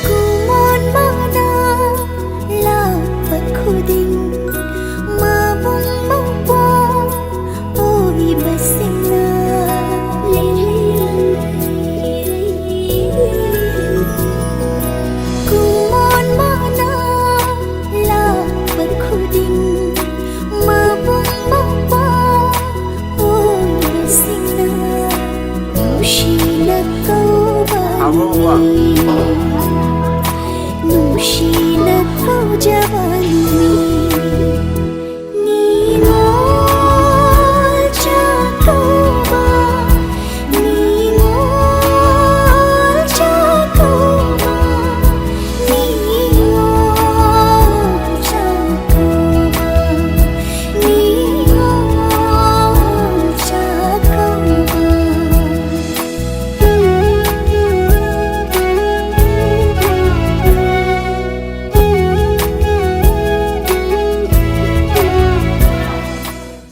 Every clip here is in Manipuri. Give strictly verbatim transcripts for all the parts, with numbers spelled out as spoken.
ꯀꯨꯃꯣꯟ ꯃꯅꯥ ꯂꯥꯛꯄ ꯈꯨꯗꯤꯡ ꯃꯥꯕꯨꯡ ꯃꯧꯄ꯭ꯋꯥ ꯑꯣꯏꯕꯁꯤꯡꯅ꯫ ꯀꯨꯃꯣꯟ ꯃꯅꯥ ꯂꯥꯛꯄ ꯈꯨꯗꯤꯡ ꯃꯥꯕꯨꯡ ꯃꯧꯄ꯭ꯋꯥ ꯑꯣꯏꯕꯁꯤꯡꯅ ꯅꯨꯡꯁꯤꯅ ꯀꯧꯕ ꯑꯍꯣꯡꯕ꯫ ꯅꯨꯃꯤꯠ, ꯅꯨꯡꯁꯤꯅ ꯀꯧꯖꯕ ꯅꯨꯃꯤꯠ꯫ ꯅꯤꯉꯣꯜ ꯆꯥꯛꯀꯧꯕ, ꯅꯤꯉꯣꯜ ꯆꯥꯛꯀꯧꯕ, ꯅꯤꯉꯣꯜ ꯆꯥꯛꯀꯧꯕ, ꯅꯤꯉꯣꯜ ꯆꯥꯛꯀꯧꯕ꯫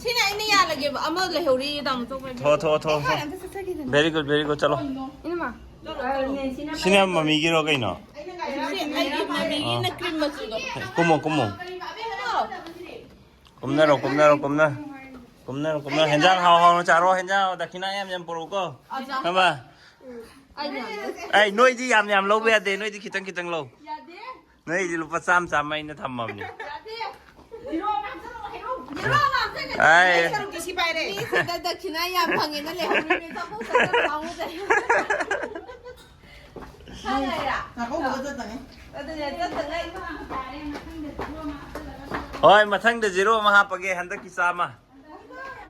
ꯁꯤꯅ ꯑꯩꯅ ꯌꯥꯜꯂꯒꯦꯕ, ꯑꯃ ꯂꯩꯍꯧꯔꯤ, ꯇꯥꯃꯣ ꯆꯧꯕ꯫ ꯊꯣꯛꯑꯣ, ꯊꯣꯛꯑꯣ, ꯊꯣꯛꯑꯣ, ꯊꯣꯛꯑꯣ꯫ ꯑꯩ ꯑꯝꯇ ꯆꯠꯆꯈꯤꯗꯅꯤ꯫ Very good, very good, ꯆꯠꯂꯣ꯫ ꯏꯅꯝꯃ꯫ ꯁꯤꯅ ꯃꯃꯤꯒꯤꯔꯣ ꯀꯩꯅꯣ? ꯑꯩꯒꯤ ꯃꯃꯤꯒꯤꯅ cream ꯃꯆꯨꯗꯣ꯫ ꯀꯨꯝꯃꯣ, ꯀꯨꯝꯃꯣ꯫ ꯀꯨꯝꯅꯔꯣ, ꯀꯨꯝꯅꯔꯣ, ꯀꯨꯝꯅ-, ꯀꯨꯝꯅꯔꯣ, ꯀꯨꯝꯅꯔꯣ꯫ ꯍꯦꯟꯖꯥꯡ ꯍꯥꯎ ꯍꯥꯎꯅ ꯆꯥꯔꯣ, ꯍꯦꯟꯖꯥꯡ ꯍꯥꯎ, ꯗꯈꯤꯅꯥ ꯌꯥꯝ ꯌꯥꯝ ꯄꯨꯔꯛꯎꯀꯣ꯫ ꯑꯆꯥ꯫ ꯈꯪꯉꯕ? ꯑꯩ ꯌꯥꯝ ꯑꯩ, ꯅꯣꯏꯗꯤ ꯌꯥꯝ ꯌꯥꯝ ꯂꯧꯕ ꯌꯥꯗꯦ, ꯅꯣꯏꯗꯤ ꯈꯤꯇꯪ ꯈꯤꯇꯪ ꯂꯧ꯫ ꯌꯥꯗꯦ꯫ ꯅꯣꯏꯗꯤ ꯂꯨꯄꯥ ꯆꯥꯝꯃ ꯆꯥꯝꯃ ꯑꯩꯅ ꯊꯝꯃꯕꯅꯤ꯫ ꯌꯥꯗꯦ꯫ ꯖꯤꯔꯣ ꯑꯃ ꯍꯥꯞꯆꯜꯂꯛꯑꯣ, ꯍꯩꯔꯨ꯫ ꯖꯤꯔꯣ ꯑꯃ ꯍꯥꯞꯆꯜꯂꯛꯑꯣ꯫ ꯑꯩ ꯁꯔꯨꯛꯀꯤ ꯁꯤ ꯄꯥꯏꯔꯦ꯫ ꯃꯤꯁꯤꯗ ꯗꯈꯤꯅꯥ ꯌꯥꯝ ꯐꯪꯉꯦꯅ ꯂꯩꯍꯧꯔꯤꯕꯅꯦ, ꯆꯥꯛꯈꯨꯝ ꯆꯪꯉ ꯐꯪꯍꯧꯗ꯭ꯔꯦ꯫ ꯆꯥꯛꯈꯨꯝꯗ ꯆꯠꯇꯉꯩ꯫ ꯑꯗꯨꯅꯦ, ꯆꯠꯇꯉꯩ꯫ ꯍꯣꯏ, ꯃꯊꯪꯗ ꯖꯤꯔꯣ ꯑꯃ ꯍꯥꯞꯄꯒꯦ, ꯍꯟꯗꯛꯀꯤ ꯆꯥꯝꯃ꯫